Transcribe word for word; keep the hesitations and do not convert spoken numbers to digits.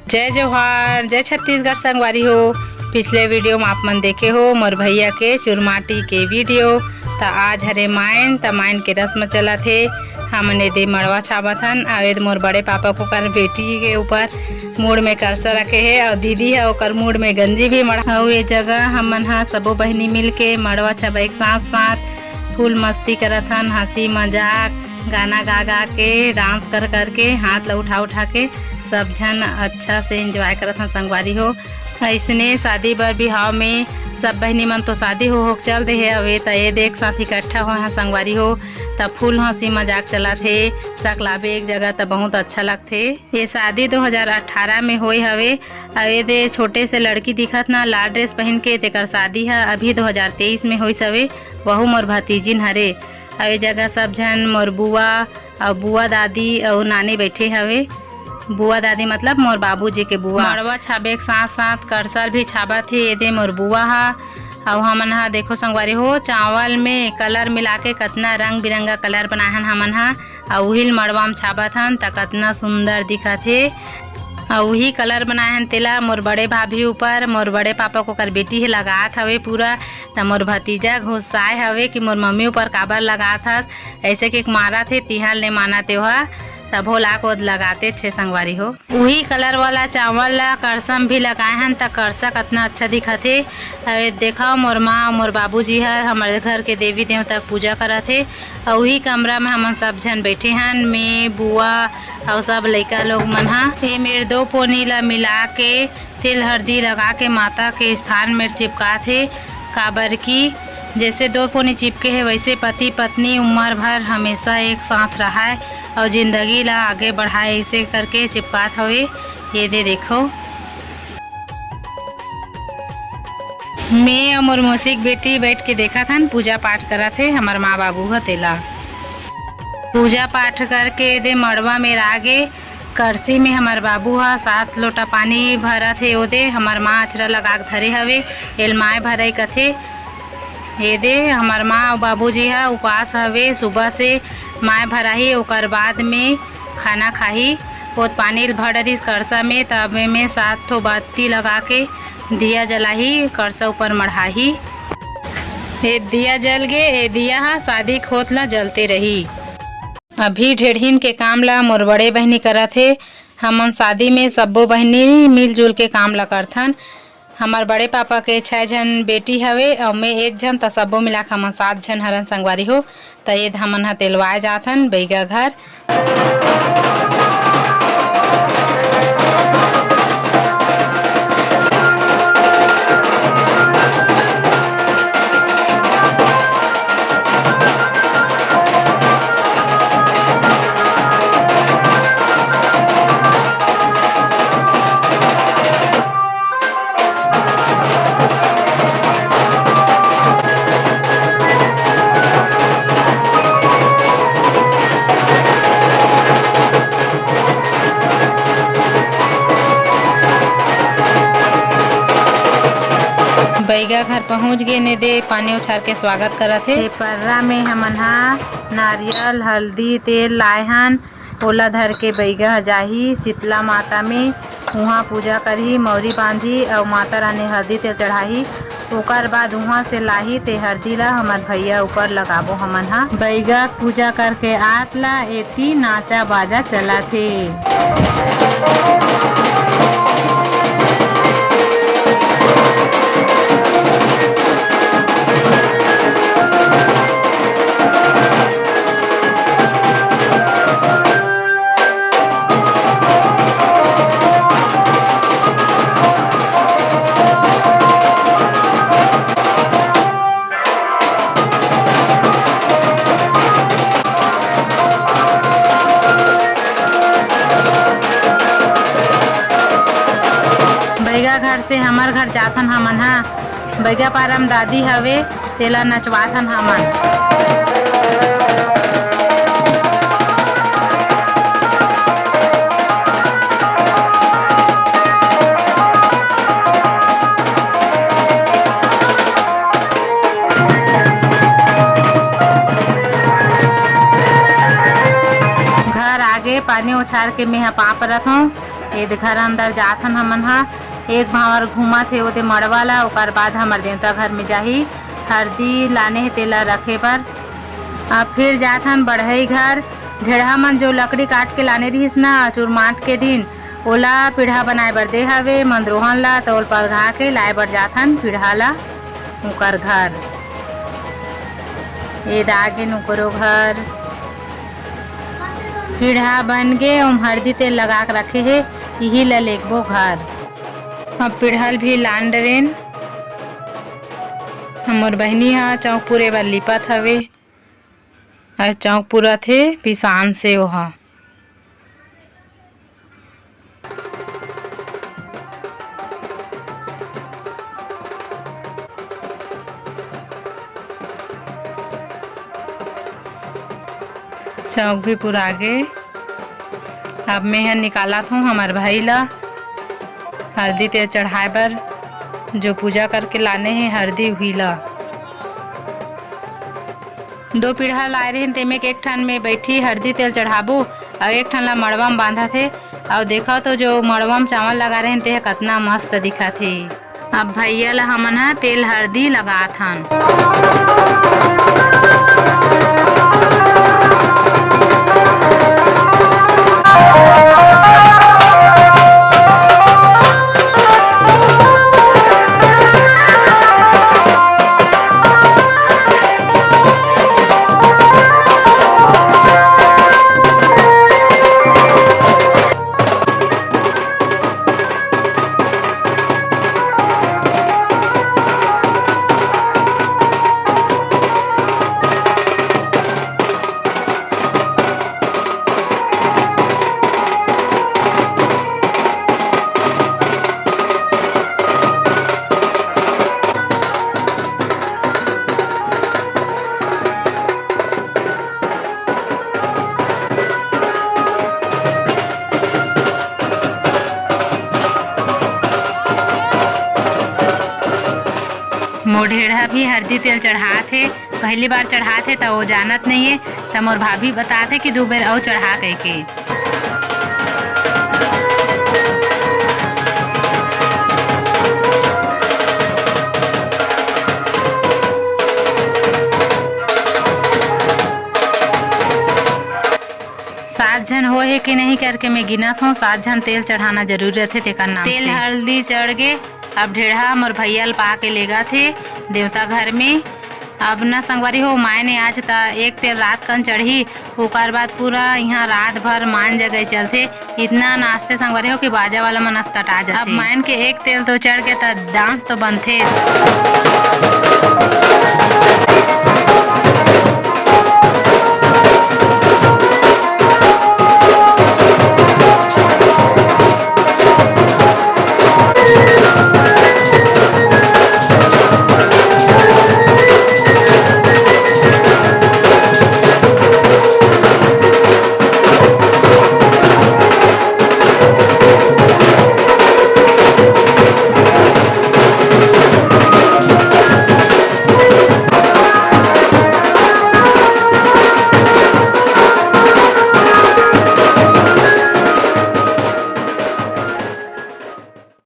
जय जोहार, जय छत्तीसगढ़ संगवारी हो। पिछले वीडियो में आप मन देखे हो मोर भैया के चुरमाटी के वीडियो। त आज हरे मायन, त मायन के रस्म चलत हे। हमन एदे मड़वा छाबत हन, अउ एदे मोर बड़े पापा के ओकर बेटी के ऊपर मुड़ में करसा रखे हे, अउ दीदी ह ओकर मुड़ में गंजी भी मढ़ा। अउ ए जगह हमन ह सबो बहिनी मिल के मड़वा छाबे के साथ साथ फुल मस्ती करत हन, हंसी मजाक, गाना गा गा के, डांस कर कर के, हाथ ला उठा उठा के सब झन अच्छा से एंजॉय करत हन संगवारी हो। अइसने शादी बर बिहाव में सब बहिनी मन तो शादी हो होके चल दे हे हवे, त ए देख साथ इकट्ठा होए हन संगवारी हो, त फुल हंसी मजाक चलत हे। सकलाबे एक जगह त बहुत अच्छा लगथे। ये शादी दो हज़ार अठारह में होए हवे। अउ ए दे छोटे से लड़की दिखत ना लाल ड्रेस पहन के, तेकर शादी ह अभी दो हज़ार तेईस में होइस हवे, वहू मोर भतीजिन हरे। अउ ए जगह सब झन मोर बुआ अउ बुआ दादी अउ नानी बैठे हवे। बुआ दादी मतलब मोर बाबूजी के बुआ। मड़वा छाबे के साथ साथ करसा ल भी छाबत हे। एदे मोर बुआ ह अउ हमन ह देखो संगवारी हो, चावल में कलर मिला के कतना रंग बिरंगा कलर बनाए हन हमन ह, अउ उही ल मड़वा म छाबत हन त कतना सुंदर दिखत हे। अउ उही कलर बनाए हन तेला मोर बड़े भाभी ऊपर, मोर बड़े पापा के ओकर बेटी ह लगात हवे पूरा, त मोर भतीजा गुस्साए हवे कि मोर मम्मी ऊपर काबर लगात हस, ऐसे के मारत हे, तिहार ले माना तेहा, तभो ला कोद लगाते छे संगवारी हो। उही कलर वाला चावल ला करसा म भी लगाए हन, त करसा कतना अच्छा दिखत हे। अउ देखव, मोर माँ अउ मोर बाबूजी ह हमर घर के देवी देवता के पूजा करत हे। अउ उही कमरा में हमन सब झन बैठे हन, मैं, बुआ अउ सब लइका लोग मन ह। ए मेर दो पोनी ला मिला के तेल हरदी लगा के माता के स्थान में चिपकात हे, काबर कि जैसे दो पोनी चिपके हे, वैसे पति पत्नी उम्र भर हमेशा एक साथ रहाय अउ जिंदगी ला आगे बढ़ाय, ऐसे करके चिपकात हवे। ये दे देखो, मैं अउ मोर मौसी के बेटी बैठ के देखत हन, पूजा पाठ करत हे हमर माँ बाबू ह तेला। पूजा पाठ करके एदे मड़वा में रागे करसी में हमर बाबू ह सात लोटा पानी भरत हे। ओदे हमर माँ अचरा लगा के धरे हवे, एल माय भरई कथे। एदे हमर माँ अउ बाबूजी ह उपास हवे, सुबह से माय भराही, ओकर बाद में खाना खाही। ओद पानी ल भर डरिस करसा में, तब में सात ठो बत्ती लगा के दिया जलाही, करसा ऊपर मढ़ाही। ए दिया जल गे, ए दिया ह शादी के होत ला जलते रही। अभी ढेढ़िन के काम ला मोर बड़े बहिनी करत हे। हमन शादी में सब्बो बहिनी मिलजुल के काम ला करथन। हमर बड़े पापा के छै झन बेटी हवे अउ मैं एक झन, त सब्बो मिला के हमन सात झन हरन संगवारी हो। त ये हमन ह तेलवाए जाथन बइगा घर। बइगा घर पहुंच गे ने दे, पानी उछार के स्वागत करत हे। ये पर्रा में हमन हा नारियल, हल्दी, तेल लाए हन। ओला धर के बइगा ह जाही शीतला माता में, उहाँ पूजा करही, मौरी बांधही अउ माता रानी हरदी तेल चढ़ाही। ओकर बाद उहाँ से लाही ते हरदी ला हमर भैया ऊपर लगाबो हमन ह। बइगा पूजा करके आत ला एती नाचा बाजा चलत हे। बइगा घर से हमर घर जाथन हमन हा। बइगा पारा म दादी हवे, तेला नचवाथन हमन। घर आगे पानी उछार के मेहा पाँव परत हूँ। ए दे घर अंदर जाथन हमन ह। एक भांवर घूमत हे ओदे मड़वा ला, ओकर बाद हमर देवता घर में जाही। हरदी लाने हे तेला रखे बर। अब फिर जाथन बढ़ई घर। ढेड़हा मन जो लकड़ी काट के लाने रिहिस ना चुरमाट के दिन, ओला पीढ़ा बनाए बर दे हवे मंदरोहन ला, त ओल परघा के लाए बर जाथन पीढ़ा ला। उकर घर ए दागे नुकरो घर पीढ़ा बन गे, ओम हरदी तेल लगा के रखे हे, इही ल लेगबो घर। अब पीढ़ा ल भी लान डरेन। हमर बहिनी ह चौक पुरे बर लिपत हवे, अउ चौक पुरत हे पिसान से ओहा। चौक भी पुरा गे। अब मैं ह निकालत हूँ हमर भाई ला हरदी तेल चढ़ाए बर, जो पूजा करके लाने हे हरदी उही ला। दो पीढ़ा लाए रहिन, तेमे के एक ठन में बैठी हरदी तेल चढ़ाबो, अउ एक ठन ला मड़वा में बांधत हे। अउ देखो तो जो मड़वा में चावल लगा रहिन, तेह कतना मस्त दिखत हे। अब भैया ला हमन ह तेल हरदी लगात हन। मोर ढेढ़ा भी हरदी तेल चढ़ात हे, पहली बार चढ़ात हे, त वो जानत नइये, त मोर भाभी बतात हे कि दू बेर अउ चढ़ा कहिके। सात झन होए हे कि नहीं करके मैं गिनत हूँ, सात झन तेल चढ़ाना जरूरी रथे, तेकर नाम तेल से। हल्दी चढ़ गे, अब ढेढ़ा मोर भैया ल पा के लेगत हे देवता घर में। अब न संगवारी हो, मायने आज त एक तेल रात कन चढ़ही, ओकर बाद पूरा इहाँ रात भर मान जगह चलथे। इतना नाचथे संगवारी हो कि बाजा वाला मन असकटा जाथे। अब मायन के एक तेल तो चढ़ गे त डांस तो बनथे।